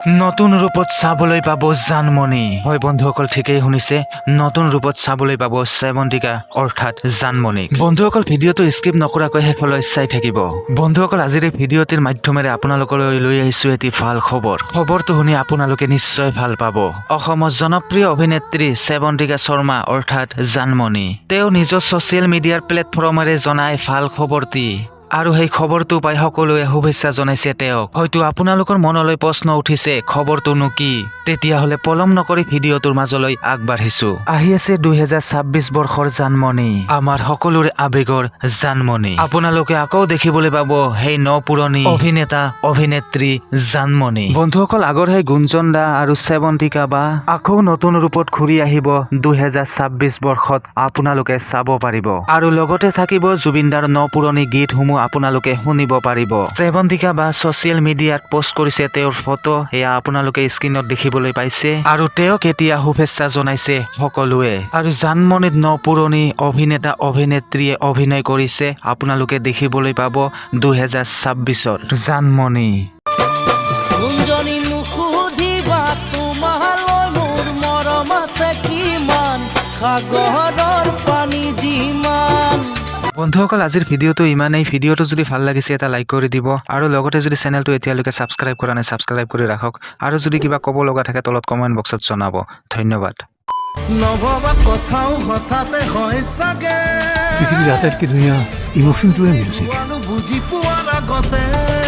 নতুন ৰূপত চাবলৈ পাব জানমণি। হয় বন্ধুসকল, ঠিকেই শুনিছে, নতুন ৰূপত চাবলৈ পাব চেৱন্তিকা অৰ্থাৎ জানমণি। বন্ধুসকল, ভিডিঅ'টো স্কিপ নকৰাকৈ শেষলৈ চাই থাকিব। বন্ধুসকল, আজিৰ এই ভিডিঅ'টিৰ মাধ্যমেৰে আপোনালোকলৈ লৈ আহিছো এটি ভাল খবৰ। খবৰটো শুনি আপোনালোকে নিশ্চয় ভাল পাব। অসমৰ জনপ্ৰিয় অভিনেত্ৰী চেৱন্তিকা শৰ্মা অৰ্থাৎ জানমণি, তেওঁ নিজৰ ছ'চিয়েল মিডিয়াৰ প্লেটফৰ্মেৰে জনাই ভাল খবৰটি আৰু সেই খবৰটো পাই সকলোৱে শুভেচ্ছা জনাইছে তেওঁক। হয়তো আপোনালোকৰ মনলৈ প্ৰশ্ন উঠিছে, খবৰটোনো কি? তেতিয়াহ'লে পলম নকৰি ভিডিঅ'টোৰ মাজলৈ আগবাঢ়িছো। আহি আছে 2026 বৰ্ষৰ জানমণি, আমাৰ সকলোৰে আৱেগৰ জানমণি। আপোনালোকে আকৌ দেখিবলৈ পাব সেই ন পুৰণি অভিনেতা অভিনেত্ৰী জানমণি। বন্ধুসকল, আগৰ সেই গুঞ্জন দা আৰু চেৱন্তিকা বা আকৌ নতুন ৰূপত ঘূৰি আহিব 2026 বৰ্ষত, আপোনালোকে চাব পাৰিব। আৰু লগতে থাকিব জুবিনদাৰ ন পুৰণি গীতসমূহ, আপোনালোকে শুনিব পাৰিব। চেৱন্তিকা বা ছচিয়েল মিডিয়াত পোষ্ট কৰিছে তেওঁৰ ফটো, এয়া আপোনালোকে স্ক্ৰীণত দেখিবলৈ পাইছে। আৰু তেওঁক এতিয়া শুভেচ্ছা জনাইছে সকলোৱে। আৰু জানমণিত ন পুৰণি অভিনেতা অভিনেত্ৰীয়ে অভিনয় কৰিছে, আপোনালোকে দেখিবলৈ পাব 2026ৰ জানমণি। গুঞ্জনী, নুসুধিবা তোমালৈ মোৰ মৰম আছে কিমান, সাগৰৰ পানী যিমান। বন্ধুসকল, আজিৰ ভিডিঅ'টো ইমানেই। ভিডিঅ'টো যদি ভাল লাগিছে, এটা লাইক কৰি দিব আৰু লগতে যদি চেনেলটো এতিয়ালৈকে ছাবস্ক্ৰাইব কৰা নাই, ছাবস্ক্ৰাইব কৰি ৰাখক। আৰু যদি কিবা ক'ব লগা থাকে, তলত কমেণ্ট বক্সত জনাব। ধন্যবাদ। নভবা কথাও হঠাতে হয় চাগে। পৃথিৱীৰ আটাইতকৈ ধুনীয়া ইম'শ্যনটোৱে মিউজিক। আৰু বুজি পোৱাৰ আগতে।